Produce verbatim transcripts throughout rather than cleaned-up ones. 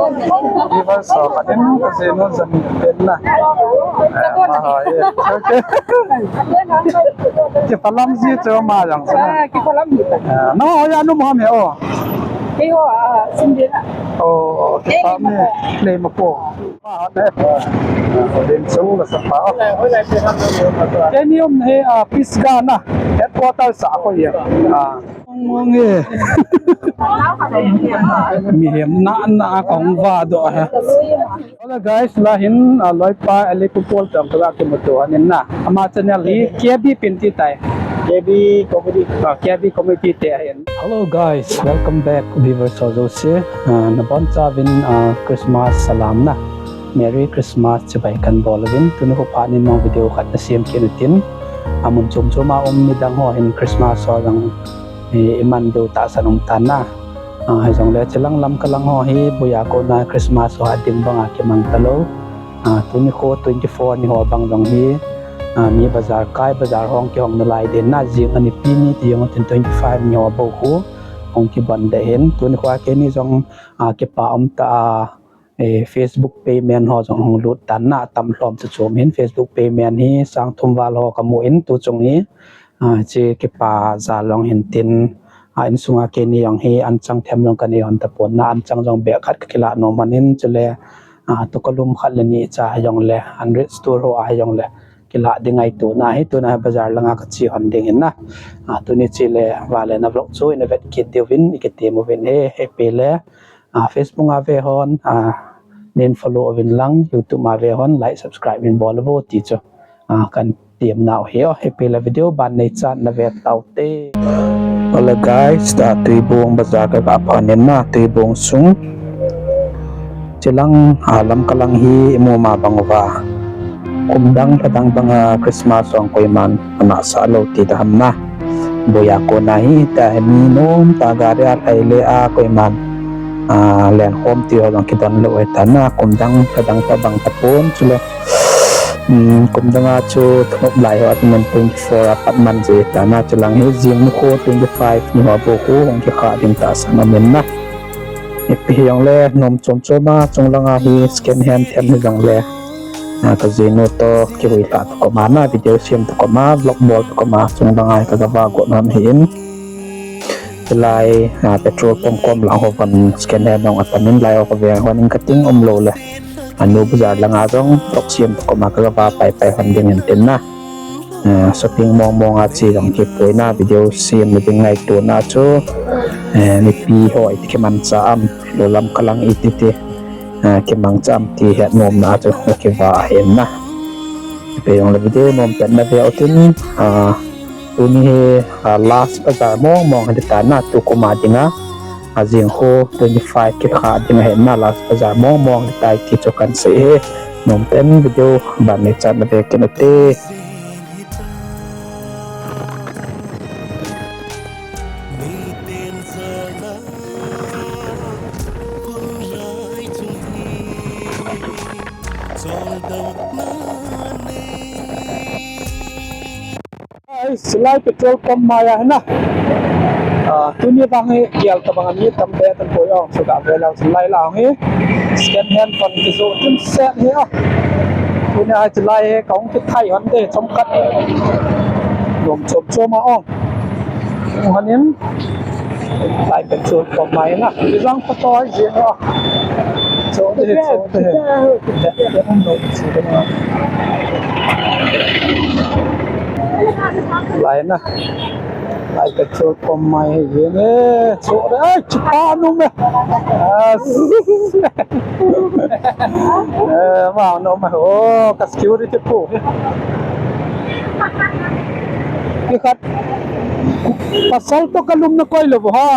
Viewers ho, khat in ka jinu jan pen na. Eh, ma ho, eh. Okay. Kiphalam ji chu ma jang chu na. Ah, kiphalam ji ta. Ah, no, ya nu mo me o. Kei ho, ah, sim de na. Oh, kiphalam ni. Nei ma po. Ma ho ne. Din chung la sa pa. Kei ni um he, ah, Pisgah na. Headquarters a ko ya. Ah. Mong mong e. Mihem na na kong va do he. Hello guys, la hin, ah, loipa Eli Pupol tong ka kimuto anin na. Ama channel hi K B Pinti tai. K B Comedy. Ah, K B Comedy te ahin. Hello guys, welcome back viewers ho jouse. Ah, nabon chauvin, ah, Christmas salam na. Merry Christmas chibai kan bol uvin. Tuni kho phat nin jong video khat na sem kit u tin. Amun chom chom a um midang ho hin Christmas ho jong i, i man diu tahsan um tan na. Ah, hijongle chilang lam kalang ho hi boya kona Christmas ho a ding banga kimang talou. Ah, tuni kho twenty-four ni ho bang jong hi, ah, mi bazar kai, bazar hong kihong nalai den na, jing ani pi ni ti jong tin twenty-five ni ho bou khu hong kibon de hin. Tuni kho a keini jong, ah, kipa um ta a, eh, Facebook payment ho jong hung lut tan na, tam lhom chu chom hin Facebook payment hi sang thum val ho kamu in tu chung hi, ah, chi kipa jal jong hin tin, ah, insunga keini jong hi anchang them jong kanei hon tapon na, anchang jong beh khat kakila nom hon in chule, ah, tu kalum khat le ni cha hijongle, hundred store ho a hijongle, kila ding ahi tu na hi, tuna bazar langa kache hon ding hin na. Ah, tuni chele vale na vlog chu ina vet kit diuvin, i kitem uvin he, he pele. Ah, Facebook a ve hon, ah, nin follow uvin lang, YouTube a ve hon, like, subscribe in bol uvo ti chu. Ah, kan tem nau hi o, he pele video ban nei chan na ve tau te. Hello guys, ta Tuibong bazar ka ga phan in na, Tuibong sung. Chilang, ah, lam kalang hi imu ma bang uva. Kum dang lha dang banga Christmas jong koiman ana sa lou ti ta ham na. Boya kona hi ta hi mi nom ta gari a lhai le a koiman, ah, len khom ti ho jong kidon lou e ta na, kum dang lha dang ta bang tapon chule. Um, kum danga chu thanop lai ho a tumen twenty-four a pat man je ta na, chilang hi jing ni kho twenty-five ni ho bou khu hung kikha ding tahsan um in na. Ipi hijongle nom chom chom a, chung langa hi second hand them hijongle. Ah, ka jinu to kihui lha to koma na, video sem to koma, vlog bol to koma, chung langa hi ka ga va got hon hi in. Chulai, ah, petrol pump kom lang ho van second hand jong atam in, lai ho ka veng hon in kating um lou le. Anu bazar langa jong vlog sem to koma ka ga va pai pai hon ding hin tin na. Eh, shopping mong mong a che jong kipui na, video sem na ding ngaito na chu. Eh, mipi ho iti kimancha am, lou lam kalang iti ti, eh, kimangcha am ti het nom na chu kiva ahi na. Ipi hijongle video nom pen na ve u tin, ah, tuni hi, ah, last bazar mong mong hi ta na, tu kum a dinga. Ajing kho twenty-five kikha ding ahi na, last bazar mong mong hi tai ti chu kan sei e. Nom pen video ban nei chan na ve kit u te. Ai, silai petrol pump mai a hi na. Ah, tuni vang hi gel tabang a mi tam be tan poi ong, so ga ve lou silai la ong hi. Second hand pan kijoh tum set hi a. Tuni ai silai hi ka ong kithai hon de chomkhat. Nom chom chom a ong. Ong hon in. Lai petrol pump mai na. Ijang photo ai jing a. Cho de, cho de. Lai na. Lai petrol pump mai hi jing e. Cho de. Ai, chipa nu me. As. Eh, ma nu me. Oh, ka security pu. Ki khat. Pasal to kalum na koi lou ha.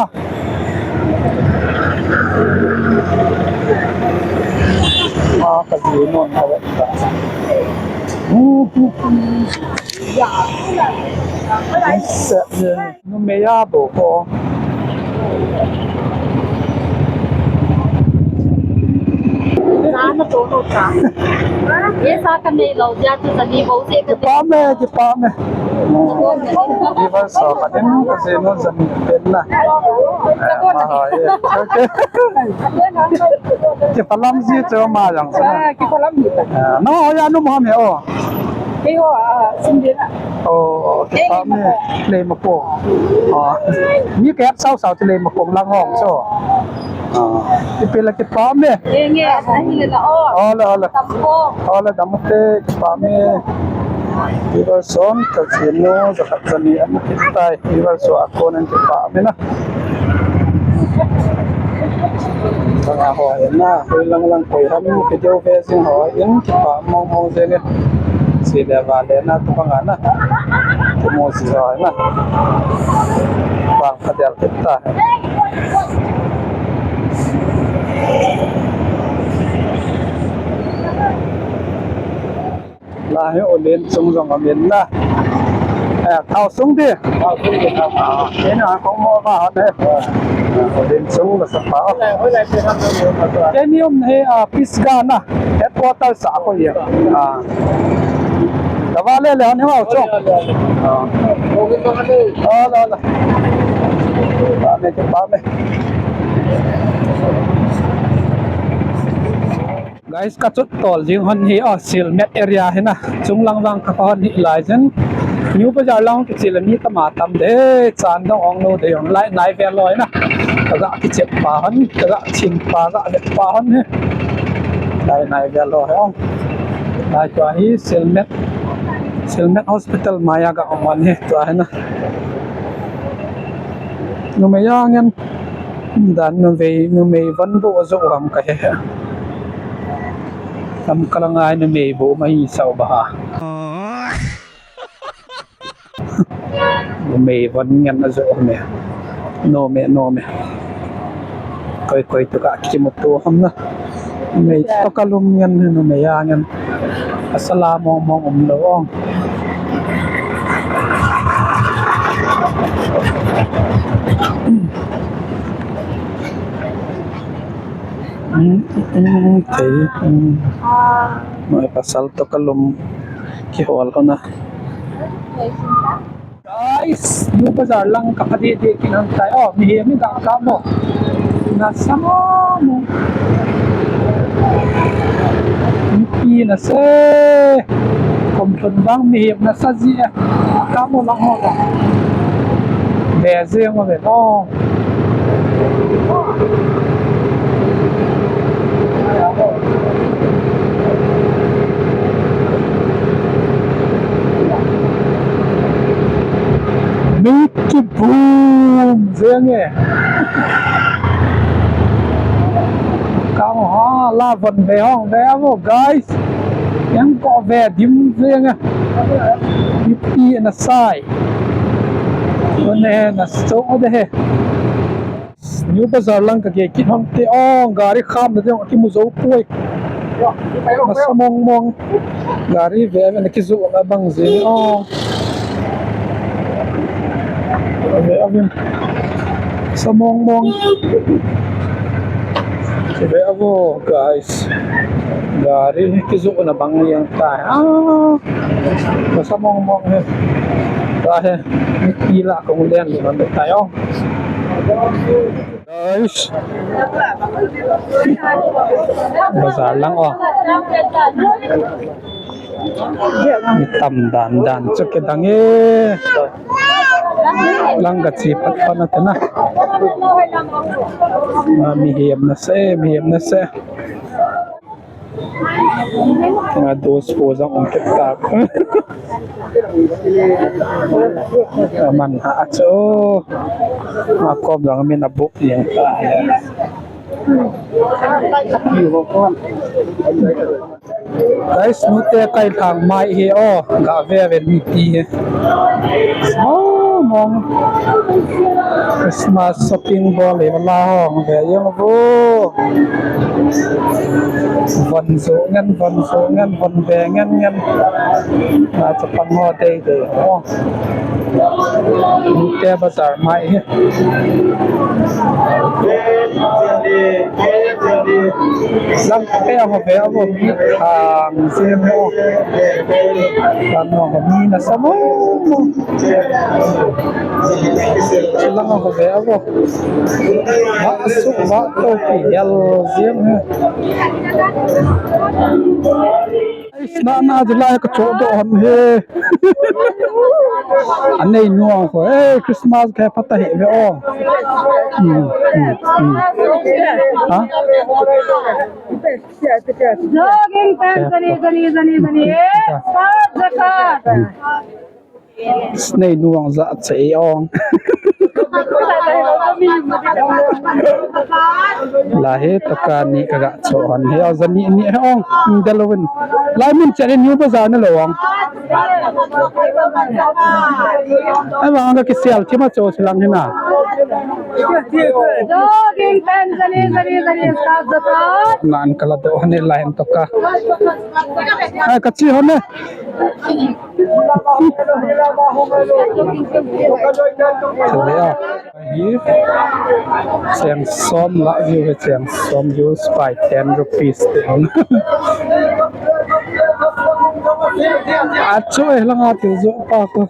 Ah, ka ji non ka ve ta. Set yen. Numei a bou ko. Kana Ye sa ka nei lou jeh a chu jani bou se ka. Kipah me, kipah me. Viewers ho, ka din ka jinu jani pen na. Eh, ma ho, eh. Okay. Kipah lam ji chu ma jang sa. Ah, kipah lam ji ta. Ah, nangho hoiya um ham he o? Kei ho, ah, Sundin a. Oh, kipah me. Leimakhong. Oh. Mi kahet sao sao chu Leimakhong lang hung chu. Ah, ipi la kipah me. Nge, nge, ahile la o. Ole, ole. Damkho. Ole, dam te, kipah me. Viewers hon, ka jinu, jakhat jani amu kit tai. Viewers ho a kon in kipah me na. Banga ho in na, hoi lang lang koi ham, video ve jing ho in, kipah mong mong jing e. Chule vale na, tu banga na. Kimu ji ho in na. Bang Adel kita. Lai hi Ulen chung jong amin na. Eh, thao sung di. Thao sung di, thao. Ah, ini a kong mo ba hot eh. Ah, Ulen chung la sa pa. Hoilai, hoilai, hoilai. Kei ni um hi, ah, Pisgah na. Headquarter sa ko ya. Ah. Ka vale le ni hao chung. Ah. Oh, la, la. Ba me, ba me. Guys, ka chot tol jing hon hi, oh, Silmet area hi na. Chung lang vang ka hon hi lai jin. New Bazar lang kichil mi tam a tam de, chan dong ong lo de ong lai nai ve lo hi na. Ka ga kichep pa hon, ka ga chin pa, ga ve pa hon hi. Lai nai ve lo hi ong. Lai tua hi Silmet, Silmet Hospital maiya ga ong hon hi tua hi na. Numei a ngen dan numei, numei von bu ajo ham ka he. Tam ka la ngai numei bu mai sao ba ha. Numei von ngen ajo me. Nom e, nom e. Koi koi tu ka kimuto ham na. Mei to ka lum ngen, numei a ngen. Asala mong mong um lo ong. Hmm, hmm, thei, hmm. Noi pasal to ka lum kihol hon a. Guys, New Bazar lang ka pha deh deh kit hon tai. Oh, mihem mi ga kap mo. Nasa mo mo. Mipi nasa. Kum lhun vang mihem nasa ji a. Kap mo lang ho ta. Ve jeng mo ve mo. Mei kiboom jeng e. Kang ha la von ve hong ve vo guys. Yang ko ve dim jeng e. Mipi na sai. Von he na so de he. New Bazar lang ka gei kit hon te ong, gari kham na ding kimu jou poi. Nasa mong mong. Gari ve ve na kijoh na bang jeng ong. Ve ve. Nasa mong mong. Ve vo guys. Gari kijoh na bang jeng tai. Ah. Nasa mong mong he. Ta he. Mipi la kong len ni man tai ong. Guys. Bazar lang o. Mi tam dan dan chu kidang e. Lang ka chi phat phat na te na. Ma mihem nasa, mihem nasa. Nga dos po jong ong kit ta. Aman ha chu. Ma kom jong min abuk jeng ta. Guys, nute kai thang mai hi o, ga ve ve mipi hi. Oh, mong. Christmas shopping bol le la hong ve jeng vo. Von jo ngen, von jo ngen, von ve ngen ngen. Na chapang ho dei dei ho. Nute bazar mai hi. Lang pe ho pe avo mi khang se mo. Lang ho mi na sa mo mo. Lang ho pe avo. Ba su ba to ki yal ziem he. Ais, na, na, jilai ka cho do ham he. Anei nuang ko. Eh, Christmas ka phat ahi ve o. Hmm, hmm, hmm. Ha? Jogging pant, zani, zani, zani, zani. Eh, scarf, jacket. Hmm. Snei nuang za che ong. Lahe toka ni ka ga cho hon. He o zani ni he ong. Delovin. Lai mun che ni ba za na lo ong. Ai ba nga ki sial chi ma cho silang hina. Jogging pant zani zani zani scarf jacket. Nan kala do hane lai toka. Ai ka chi hone. Hi, cheng som lah view hi, cheng som view spy ten rupees te on. Achu eh, langa til jo pa ko.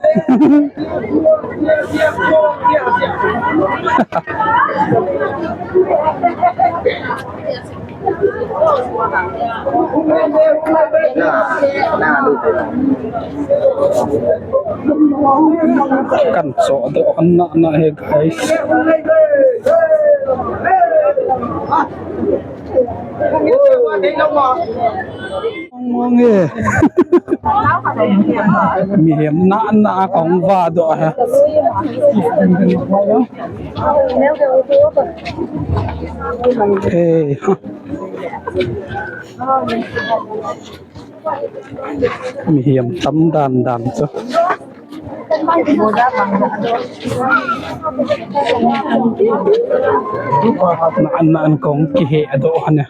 Kan cho do an na na he guys. Mong mong he. Mihem na na kong va do ha. Hey. Mihem tam dan dan chu. Na an na an kong kihe do hane.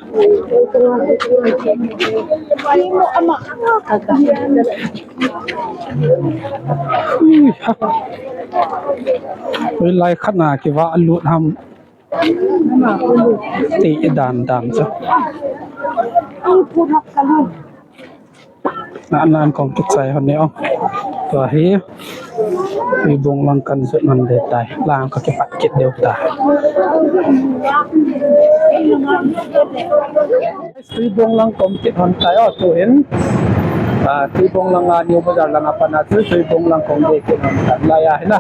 Ui, ha. Ui, lai khat na kiva lut ham. Ti dan dan chu. Na nan kong kichai hon ni ong. Tua hi. Tuibong lang kan jot nan de tai. Lang ka kipat kit deu ta. Tuibong lang kom kit hon tai o tuhin. Ah, Tuibong lang a New Bazar lang a pan a chu Tuibong lang kom de kit hon tai. Lai a hina.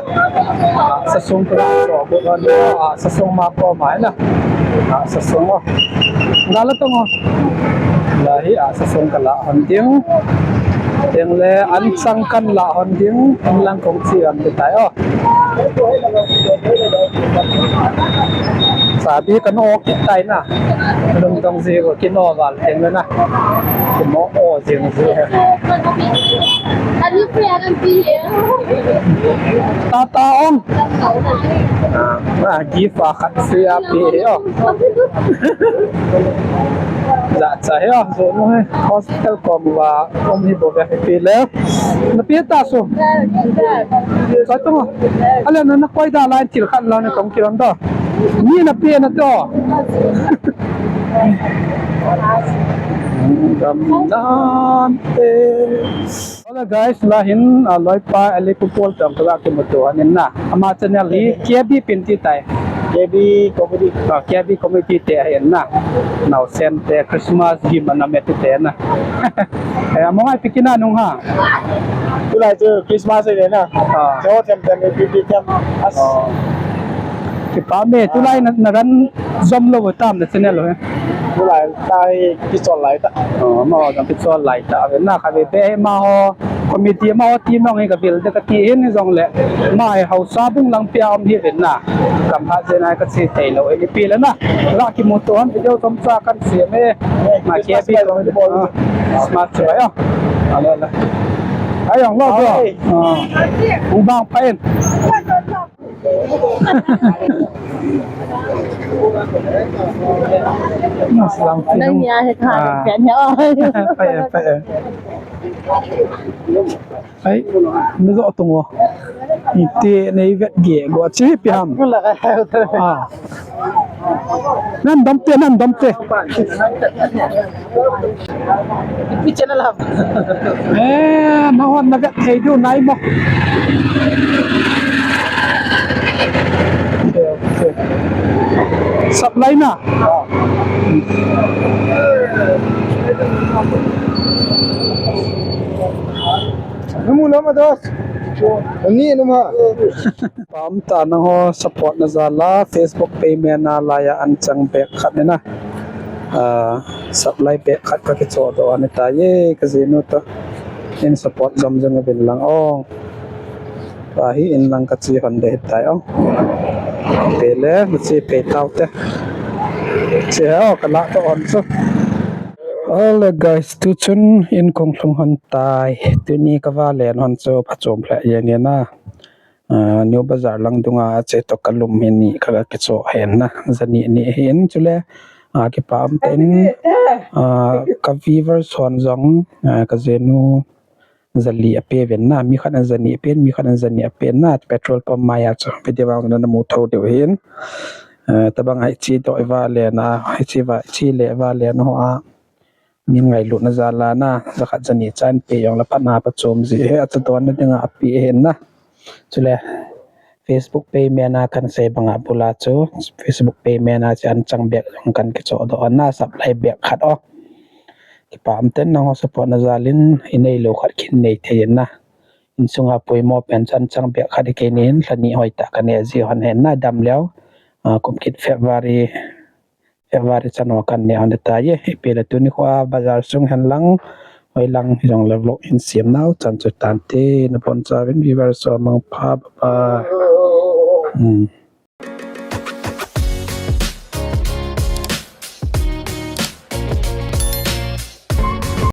Ah, sasung tu so bu hon. Ah, sasung ma ko ma hina. Ah, sasung o. Gala tong o. Lai hi, ah, sasung kala hon ding. Ding le an chang kan la hon ding. An lang kom chi hon tai o. Sabi kan o kit tai na. Lungdong ji ko kino val teng na. Kino o jing ji he. Tata ong. Ah, ah, gift a khat free a pe he o. Jacha he o, jo nu he. Hospital kom va um hi bo ve he pe le. Na pe ta so. Ka tong. Ale na na koi da line thil khat la na tong kiron da. Ni na pe na to. Gam dan te. Hola guys, la hin, ah, loipa Eli Kupol tong kala kimuto anin na. Ama channel hi K B pin ti tai. K B comedy. Ah, K B comedy te ahin na. Nau sen te Christmas gi mana me te na. Eh, amo ngai pikina nung ha. Tulai chu Christmas e na. Ah. Cho tem tem pi pi tem. As. Oh. Kipa me tulai na, na ran jom lo tam na channel lo he. Tulai ta hi kichol lai ta. Oh, ma ho jom kichol lai ta. Ve na kha ve pe ma ho. Committee ma ti mong hi ka vil de ka ti hin hi jong le. Mai Haosa bung lang pia um hi ven na. Kam ha je na ka chi thei lo hi pi le na. Ra kimuto han video chomcha kan si me. Ma ke pi lo. Smart chu ya. Ala la. Ai ang lo jo. Ah. Ung bang pa in. Nang ni a he kha pen he. Pai, pai. Ai, ni zo tung o. Iti nei vet ge go chi pi ham. Ah. Nan dam te, nan dam te. Ipi channel ham? Eh, nahon na vet thei diu nai mo. Okay, okay. Supply na. Namu lama dos. Ani numa. Pam ta nangho support na jal a Facebook page mena laiya an chang bag khat ni na. Ah, supply bag khat ka kichoh doh ani ta e, ka jinu to. In support jom jong uvin lang o. Tua hi in lang ka chi hon de hitai o. Pele, ma chi pe tau te. Chi he o, ka la to hon chu. Ole guys, tu chun in kong lhung hon tai. Tuni ka valen hon chu phachom lheh jeng e na. Ah, New Bazar lang dunga che to ka lum hi ni kha ka kichoh hen na. Jani ni hin chule, ah, kipa um ten, ah, ka viewers hon jong, ah, ka jinu jali ape ven na, mi khat in jani apen, mi khat in jani apen na, petrol pump maiya chu, video vang na mu tho diu hin. Eh, tabang hichi doh i valen a, hichi va, hichi le valen ho a, min ngailutna jal a na, jakhat jani chan pe jong le phat na phachom ji he, acha don na dinga ape hen na. Chule, Facebook page mena kan sei banga bula chu, Facebook page mena chu an chang bag jong kan kichoh doh na, supply bag khat o. Kipa um ten nangho support na jal in, i nei lou khat khin nei thei in na. Insunga poimo pen chu an chang bag khat i kei ni hin, lha ni hoi tah ka neh ji hon hen na dam leu. Ah, kum kit February, February chan ho kan neh hon ta e. Ipi le tuni kho a bazar sung hen lang, hoi lang hi jong le vlog in siam nau chan chu tan te, na pon cha vin viewers ho mangpha, bye bye. Hmm.